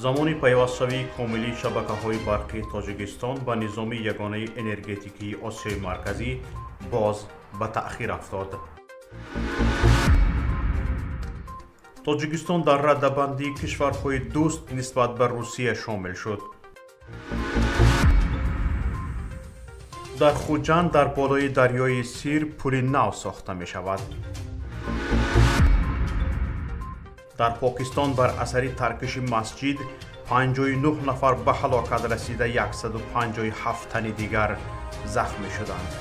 Замони пайвастшавии комилии шабакаҳои барқии Тоҷикистон ба низоми ягонаи энергетикии Осиёи Марказӣ боз ба таъхир афтод. Тоҷикистон дар радабандии кишварҳои дӯст нисбат ба Русия шомил шуд. Дар Хуҷанд дар болои дарёи Сир пули нав сохта мешавад. Дар Покистон бар асари таркиши масҷид 59 нафар ба ҳалокат расида, 157 тани дигар захмӣ шуданд.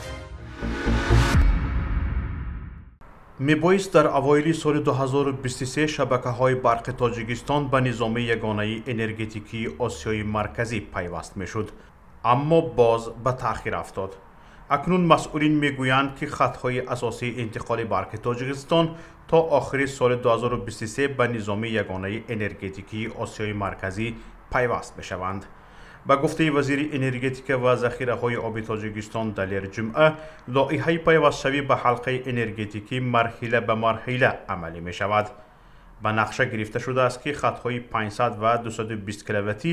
Мебоист дар авоили соли 2023 шабакаҳои барқи Тоҷикистон ба низоми ягонаи энергетикии Осиёи Марказӣ пайваст мешуд, аммо боз ба таъхир афтод. Акнун масъулин мегӯянд, ки хатҳои асосии интиқоли барқи Тоҷикистон то охири соли 2023 ба низоми ягонаи энергетикии Осиёи Марказӣ пайваст мешаванд. Ба гуфтаи вазири энергетика ва захираҳои оби Тоҷикистон Далер Ҷумъа, лоиҳаи пайвастшавӣ ба ҳалқаи энергетикӣ марҳила ба марҳила амалӣ мешавад. Ба нақша гирифта шудааст, ки хатҳои 500 ва 220 киловаттӣ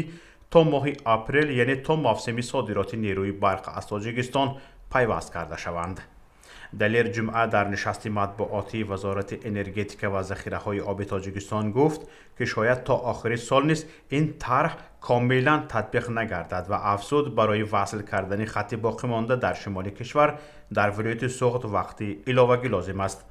то моҳи апрел, яъне то мавсими содироти нерӯи барқ аз Тоҷикистон пайваст карда шаванд. Далер Ҷумъа дар нишасти матбуотии Вазорати энергетика ва захираҳои оби Тоҷикистон гуфт, ки шояд то охири сол низ ин тарҳ комилан татбиқ нагардад ва афзуд, барои васл кардани хатти боқимонда дар шимоли кишвар дар вилояти Суғд вақти иловагӣ лозим аст.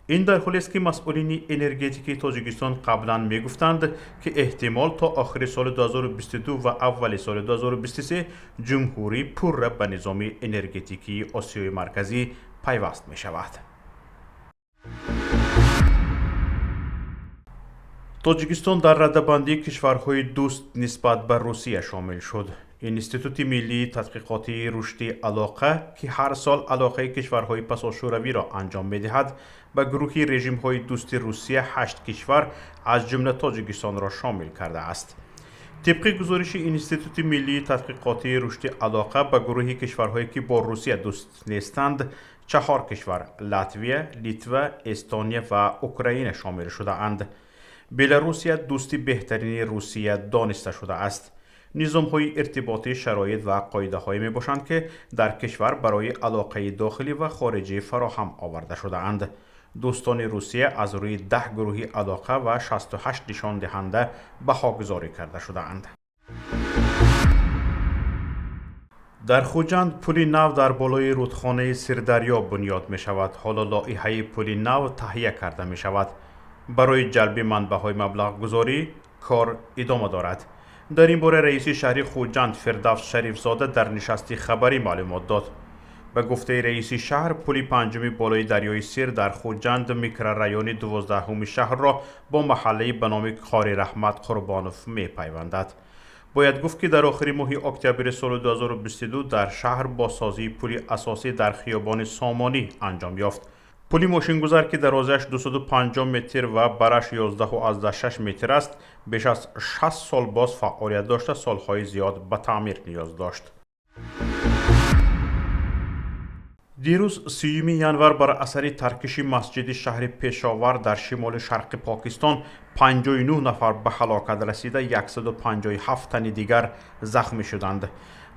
Ин дар ҳолест, ки масъулини энергетикии Тоҷикистон қаблан мегуфтанд, ки эҳтимол то охири соли 2022 ва аввали соли 2023 ҷумҳурӣ пурра ба низоми энергетикии Осиёи Марказӣ пайваст мешавад. Тоҷикистон дар радабандии кишварҳои дӯст нисбат ба Русия шомил шуд. Институти миллии тадқиқоти рушди алоқа, ки ҳар сол алоқаи кишварҳои пасошӯравиро анҷом медиҳад, ба гурӯҳи режимҳои дӯсти Русия ҳашт кишвар, аз ҷумла Тоҷикистонро шомил кардааст. Тибқи гузориши Институти миллии тадқиқотии рушди алоқа, ба гурӯҳи кишварҳое, ки бо Русия дӯст нестанд, чаҳор кишвар – Латвия, Литва, Эстония ва Украина шомил шудаанд. Беларусия дӯсти беҳтарини Русия дониста шудааст. Низомҳои иртиботӣ шароит ва қоидаҳое мебошанд, ки дар кишвар барои алоқаи дохилӣ ва хориҷӣ фароҳам оварда шудаанд. Дӯстони Русия аз рӯи 10 гурӯҳи алоқа ва 68 нишондиҳанда баҳогузорӣ карда шудаанд. Дар Хуҷанд пули нав дар болои рудхонаи Сирдарё бунёд мешавад. Ҳоло лоиҳаи пули нав таҳия карда мешавад. Барои ҷалби манбаъҳои маблағгузорӣ кор идома дорад. Дар ин бора раиси шаҳри Хуҷанд Фирдавс Шарифзода дар нишасти хабарӣ маълумот дод. Ба гуфтаи раиси шаҳр, пули панҷуми болои дарёи Сир дар Хуҷанд микрорайони 12-уми шаҳрро бо маҳаллаи ба номи Қори Раҳмат Қурбонов мепайвандад. Бояд гуфт, ки дар охири моҳи октябри соли 2022 дар шаҳр бозсозии пули асосӣ дар хиёбони Сомонӣ анҷом ёфт. Пули мошингузар, ки дарозиаш 250 метр ва бараш 11,6 метр аст, беш аз 60 сол боз фаъолият дошта, солҳои зиёд ба таъмир ниёз дошт. Дирӯз, 30 январ, бар асари таркиши масҷиди шаҳри Пешовар дар шимоли шарқи Покистон 59 нафар ба ҳалокат расида, 157 тани дигар захмӣ шуданд.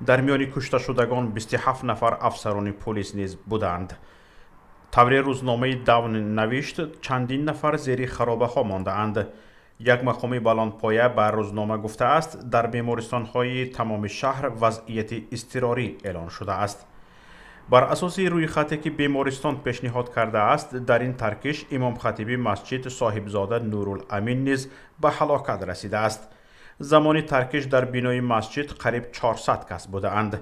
Дар миёни кушташудагон 27 нафар афсарони полис низ буданд. Тавре рӯзномаи Давн навишт, чандин нафар зери харобаҳо мондаанд. Як мақоми баландпоя ба рӯзнома гуфтааст, дар бемористонҳои тамоми шаҳр вазъияти изтирорӣ эълон шудааст. Бар асоси рӯйхате, ки бемористон пешниҳод кардааст, дар ин таркиш имомхатиби масҷид Соҳибзода Нуруламин низ ба ҳалокат расидааст. Замони таркиш дар бинои масҷид қариб 400 кас будаанд.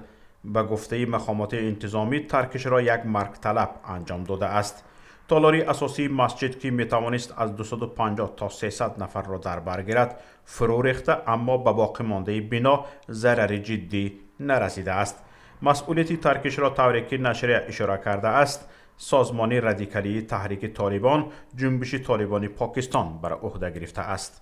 Ба гуфтаи мақомоти интизомӣ, таркишро як маргталаб анҷом додааст. Толори асосии масҷид, ки метавонист аз 250 то 300 нафарро дар бар гирад, фурӯ рехта, аммо ба боқимондаи бино зарари ҷиддӣ нарасидааст. Масъулияти таркишро, тавре ки нашрия ишора кардааст, созмони радикалии Таҳрики Толибон, Ҷунбиши Толибони Покистон бар ӯҳда гирифтааст.